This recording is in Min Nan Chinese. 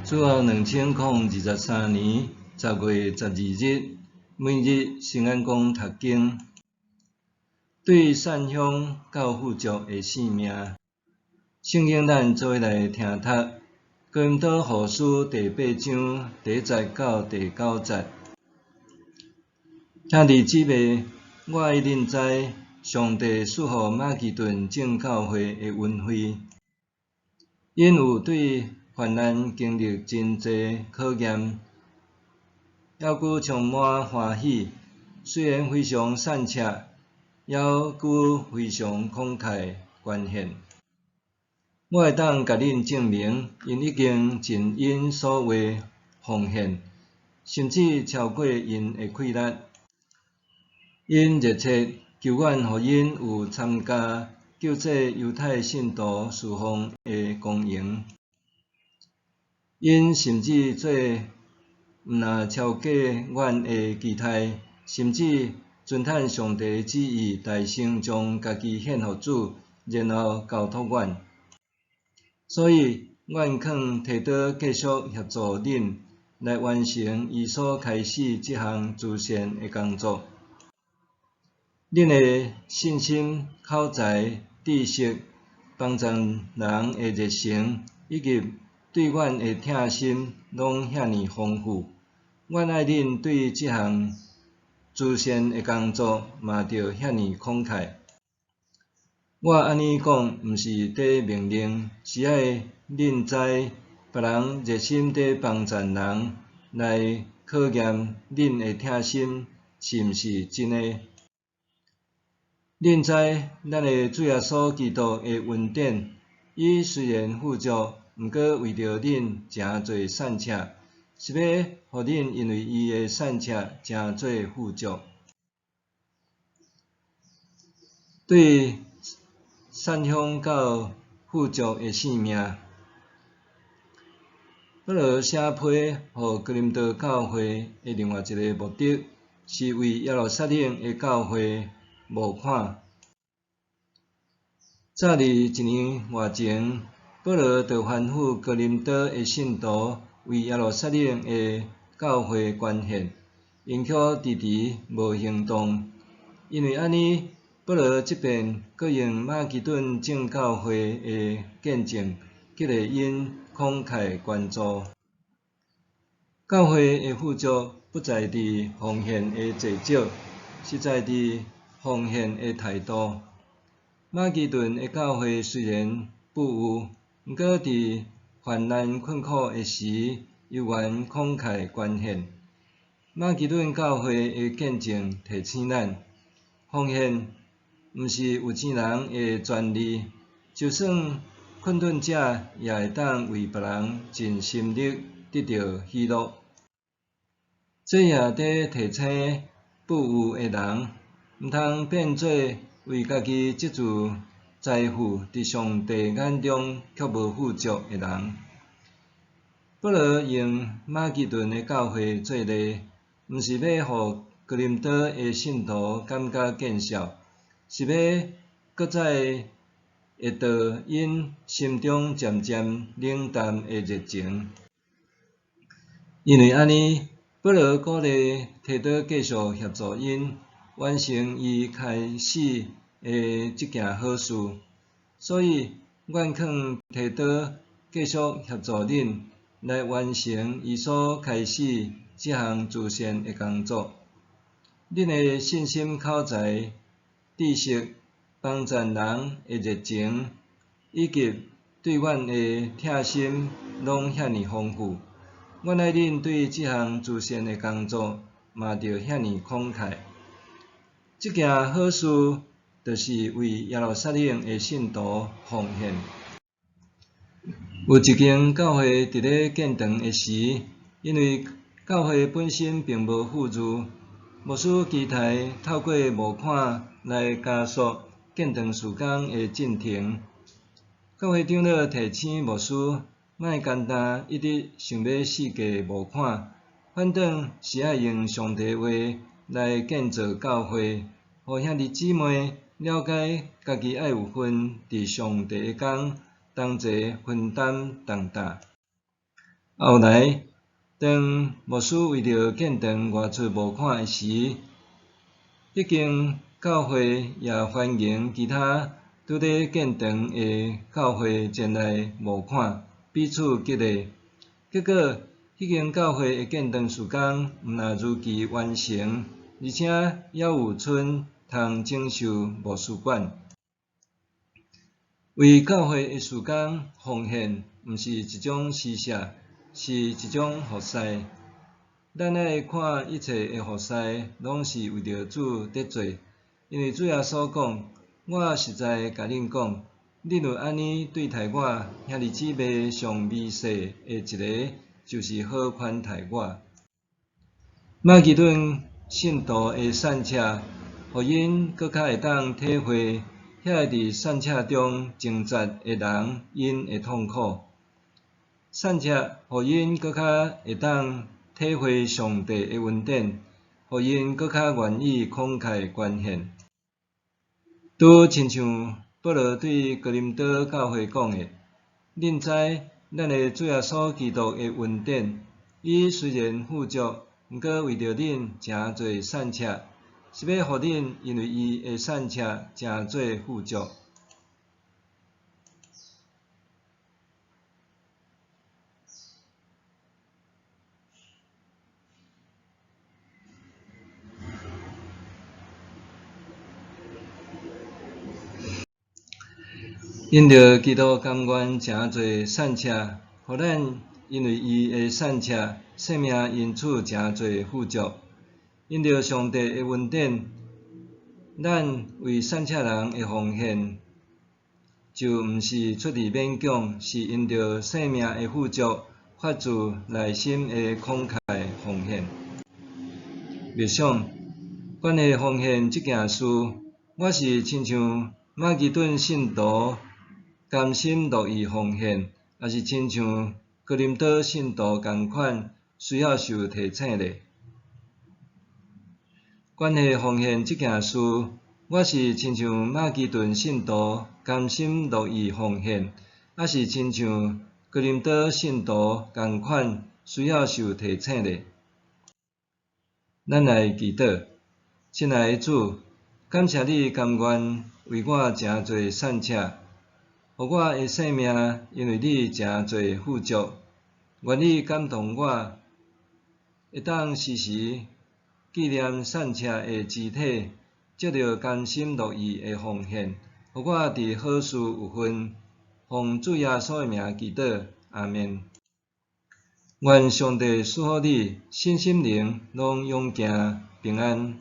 主後2023年10月12日，每日聖安公讀經，對散鄉到富足的性命。聖經咱做伙來聽讀《哥林多後書》第八章第一節到第九節。兄弟姊妹，我愛恁知，上帝賜予馬其頓眾教會的恩惠，𪜶有對患難經歷真濟考驗，猶閣充滿歡喜。雖然非常散赤，猶閣非常慷慨捐獻。我會當共恁證明，𪜶已經盡𪜶所有奉獻，甚至超過𪜶的氣力。𪜶熱切求阮予𪜶有參加救濟猶太信徒事奉的光榮。𪜶甚至做毋若超過阮的期待，甚至遵趁上帝旨意，大聲將家己獻予主，然後交託阮。所以，阮勸提多繼續協助恁來完成伊所開始這項慈善的工作。恁的信心、口才、知識、幫贊人的熱誠，以及對阮的疼心，攏遐爾豐富。阮愛恁對這項慈善的工作，嘛著遐爾慷慨。我按呢講，毋是佇命令，是愛恁知別人熱心佇幫贊人，來考驗恁的疼心是毋是真的。恁知咱的主耶穌基督的恩典，伊雖然富足，毋過為著恁成做散赤，是欲予恁因為伊的散赤成做富足。對散鄉到富足的性命，保羅寫批予哥林多教會的另外一个目的，是為耶路撒冷的教會募款。早佇一年外前，保羅就吩咐哥林多的信徒為耶路撒冷的教會捐獻，𪜶卻遲遲無行動。因為按呢，保羅這遍閣用馬其頓眾教會的見證，激勵𪜶慷慨捐助。教會的富足不在佇奉獻的濟少，是在佇奉獻的態度。馬其頓的教會雖然富有，毋過佇患難困苦的時，猶原慷慨捐獻。馬其頓教會的見證提醒咱，奉獻毋是有錢人的專利，就算困頓者也會當為別人盡心力得著喜樂。這也佇提醒富有的人，毋通變做為家己積聚財富，佇上帝眼中卻無富足的人。保羅用馬其頓的教會做例，毋是欲予哥林多的信徒感覺見笑，是欲閣再會著𪜶心中漸漸冷淡的熱情。因為按呢，保羅鼓勵提多繼續協助𪜶完成伊開始的這件好事。所以，阮勸提多繼續協助恁來完成伊所開始這項慈善的工作。恁的信心、口才、知識、幫贊人的熱情，以及對阮的疼心，攏遐爾豐富。阮愛恁對這項慈善的工作，嘛著遐爾慷慨。這件好事，就是為耶路撒冷的信徒奉獻。有一間教會佇咧建堂的時，因為教會本身並無富裕，牧師期待透過募款來加速建堂事工的進程。教會長老提醒牧師，莫干焦一直想欲四界募款，反轉是愛用上帝話來建造教會，予兄弟姊妹了解家己愛有份佇上帝的工，同齊分擔重擔。后来，当牧师为著建堂外出募款的时，彼间教会也欢迎其他拄咧建堂的教会前来募款，彼此激励。结果，彼间教会的建堂事工毋但如期完成，而且犹有賰通整修牧师馆。为教会的事工奉献，毋是一种施舍，是一种服侍。咱爱看一切的服侍，拢是为著主伫做，因为主耶稣讲：我实在共恁讲，恁有按呢对待我兄弟姊妹上微细的一个，就是好款待我。马其顿信徒的散赤，予𪜶阁较会当体会遐个伫散赤中挣扎的人𪜶的痛苦。散赤，予𪜶阁较会当体会上帝的恩典，予𪜶阁较愿意慷慨捐献。拄亲像保罗对哥林多教会讲的：恁知咱的主耶稣基督的恩典，伊虽然富足，毋过为著恁成做散赤，是欲予恁因为伊的散赤成做富足。因著基督甘愿成做散赤，予咱因为伊的散赤，性命因此成做富足。因著上帝的恩典，咱为散赤人的奉献，就毋是出自勉强，是因著性命的富足，发自内心的慷慨奉献。默想，关系奉献这件事，我是亲像马其顿信徒甘心乐意奉献，抑是亲像哥林多信徒仝款需要受提醒咧？关系奉献这件事，我是亲像马其顿信徒甘心乐意奉献，抑是亲像哥林多信徒仝款需要受提醒咧？咱来祈祷，亲爱的主，感谢你甘愿为我成做散赤，予我的性命因为你成做富足。愿你感动我，会当时时纪念散赤的肢体，藉著甘心乐意的奉献，予我伫好事有份。奉主耶稣的名祈祷，阿们。愿上帝赐福你，身心灵拢勇健平安。